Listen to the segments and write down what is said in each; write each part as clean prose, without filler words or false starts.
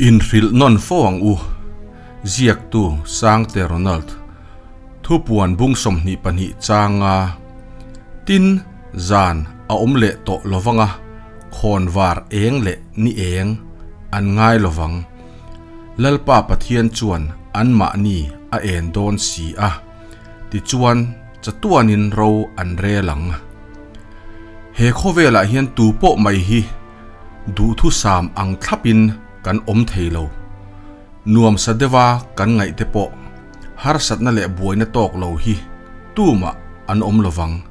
Inhrilh nawn fo ang u, ziaktu Sangte Ronald, Thupuan bung 22 changa tin zan a awm leh tawh lovanga khawnvar eng leh ni eng an ngai lovang. Lalpa Pathian chuan anmahni a en dawn si a, tichuan chatuanin ro an rel ang. He khawvelah hian tu pawh mai hi duhthusam ang thlapin kan awm thei lo. Nuamsa deuha kan ngaih te pawh harsatna leh buaina tawk lo hi tumah an awm lovang.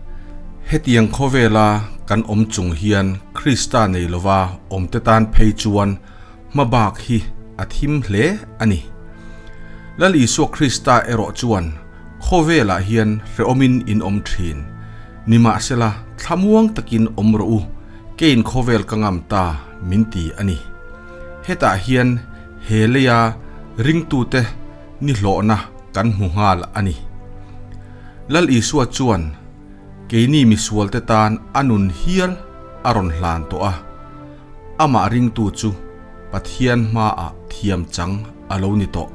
Hetiang khawvela kan awm chung hian Krista nei lova awmte tan phei chuan hmabak hi a thim hle a ni. Lal Isua Krista erawh chuan khawvelah hian hrehawmin in awm thin. Nimahsela, thlamuang takin awm rawh u, keiin khawvel ka ngam ta min ti a ni. Hetah hian he leia ringtute ni hlawhna kan hmu nghal a ni. Lal Isua chuan keini misualte tan a nun hial a rawn hlan tawh a. Amah ringtu chu Pathian hmaah thiam chang a lo ni tawh.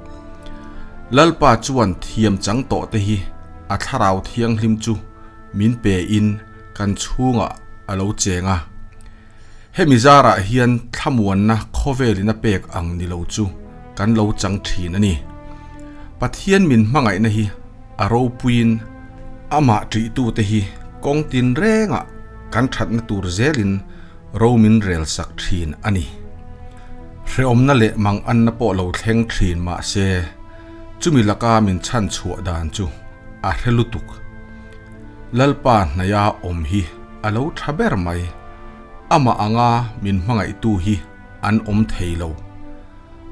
Lalpa chuan thiam chang tawh te hi a thlarau thianghlim chu min pe in kan chhungah a lo cheng a. Hemi zarah hian thlamuanna khawvelin a pek ang ni lo chu kan lo chang thin a ni. Pathian min hmangaihna hi a ropuiin amah ṭihtute hi kawng tinrengah kan ṭhatna tur zelin ro min rel sak thin a ni. Hrehawmna leh manganna pawh lo thleng thin mah se, chumi laka min chhan chhuah dan chu a hre lutuk. Lalpa hnaia awm hi a lo tha ber mai, amah anga min hmangaihtu hi an awm thei lo.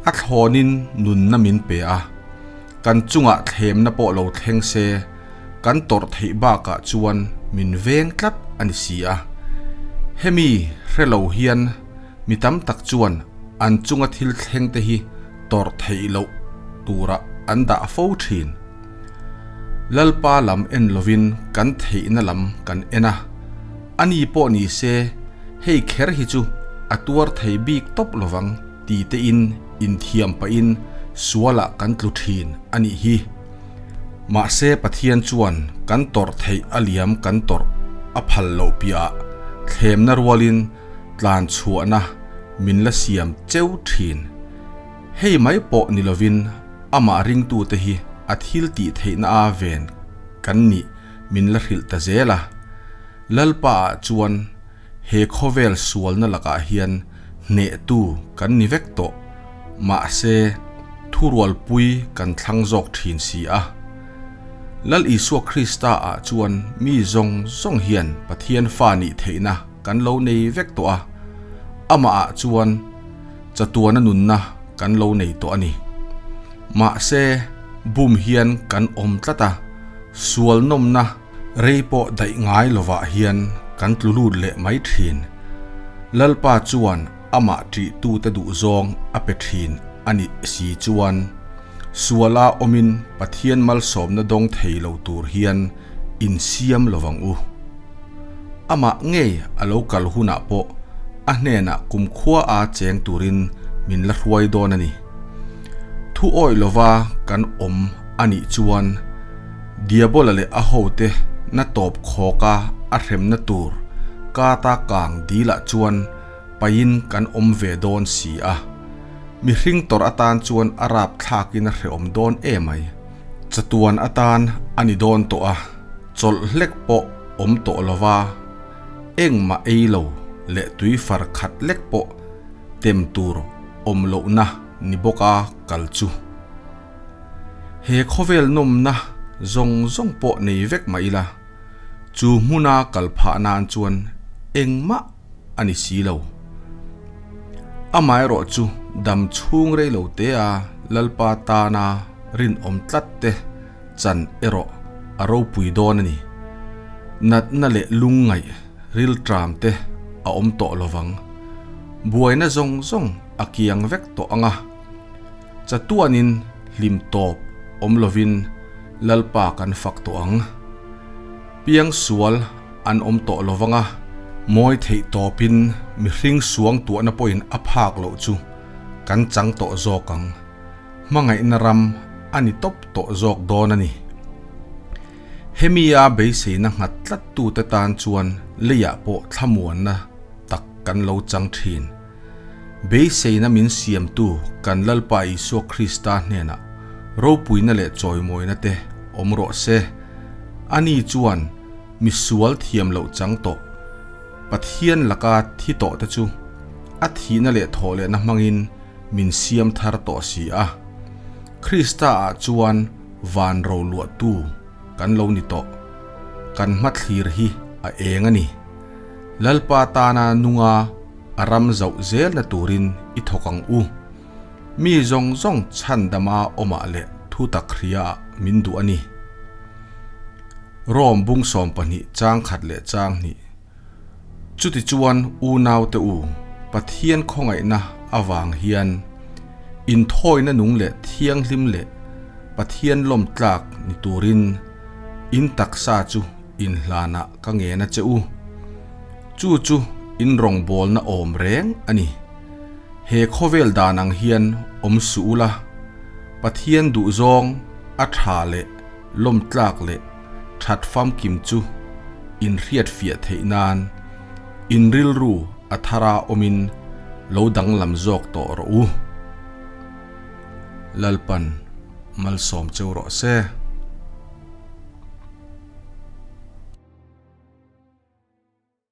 A thlawnin nunna min pe a, kan chungah thlemna pawh lo thleng se, kan tawrh theih bakah chuan min veng tlat a ni si a. Hemi hre lo hian mi tam tak chuan an chunga thil thleng te hi tawrh theih loh turah an dah fo thin. Lalpa lam en lovin kan theihna lam kan en a, ani pawh ni se hei kher hi chu a tuar thei bik tawp lovang ti tein inthiam pahin sualah kan tlu thin a nih hi. Mahse Pathian chuan kan tawrh theih a liam kan tawrh a phal loh piahah thlemna rualin tlan chhuahna min la siam cheu thin. Hei mai pawh ni lovin amah ringtute hi a thil tih theihna a ven kan nih min la hrilh ta zel a. Lalpa ah chuan he khawvel sualna lakah hian hnehtu kan ni vek tawh, mahse thurualpui kan thlang zawk thin si a. Lal Isua Krista ah chuan mi zawng zawng hian Pathian fa nih theihna kan lo nei vek tawh a, amah ah chuan chatuana nunna kan lo nei tawh a ni. Mahse, bum hian kan awm tlat a, sual nawmna rei pawh daih ngai lovah hian kan tlu lut leh mai thin. Lalpa chuan amah ṭihtute duhzawng a pe thin a nih si chuan, suala awmin Pathian malsawmna dawng thei lo tur hian insiam lovang u. Amah ngei a lo kal hunah pawh a hnenah kumkhua a cheng turin min la hruai dawn a ni. Thu awih lova kan awm a nih chuan Diabola leh a hote na tawp khawka a hremna tur kata kang dilah chuan paihin kan awm ve dawn si a. Mihring tawrh atan chuan a rapthlakin a hrehawm dawn emai. Chatuan atan a ni dawn tawh a. Chawlh hlek pawh awm tawh lova, engmah ei lo leh tui far khat lek pawh tem tur awm lohna ni bawka kal chu. He khawvel nawmna zawng zawng pawh nei vek mah ila, chu hmuna kal phah nan chuan engmah a ni si lo. Amaherawh chu dam chhung rei lo te a Lalpa tana rinawm tlat te chan erawh a ropui dawn a ni. Natna leh lungngaih rilṭam te a awm tawh lovang. Buaina zawng zawng a kiang vek tawh ang a. Chatuanin hlim tawp awm lovin Lalpa kan fak tawh ang. Piang sual an awm tawh lovang a. Mawi theih tawpin mihring suang tuahna pawhin a phak loh chu. kan chang tawh zawk ang. Hmangaihna ram a ni tawp tawh zawk dawn a ni. Hemi a beiseina nghat tlat tute tan chuan leiah pawh thlamuanna tak kan lo chang thin. Beiseina min siamtu kan Lalpa Isua Krista hnenah ropuina leh chawimawina te awm rawh se. Ani chuan misual thiam loh chang tawh Pathian laka thi tawh te chu a thihna leh thawhlehna hmangin min siam thar tawh si a. Krista ah chuan van roluahtu kan lo ni tawh. Kan hmathlir hi a eng a ni. Lalpa tana nunga a ram zauh zelna turin i thawk ang u. Mi zawng zawng chhandama awmah leh thutak hriaah min duh a ni. Rome bung 12 chang khat leh chang hnih. Chutichuan unaute u, Pathian khawngaihna avang hian inthawina nung leh thianghlim leh Pathian lawmtlak ni turin in taksa chu inhlanah ka ngen a che u. Chu chu in rawngbawlna awm reng a ni. He khawvel dan ang hian awm suh ula, Pathian duhzawng a tha leh lawmtlak leh that famkim chu inhriat fiah theih nan in rilru a thara awmin lo danglam zawk tawh rawh u. Lalpan malsawm cheu rawh se.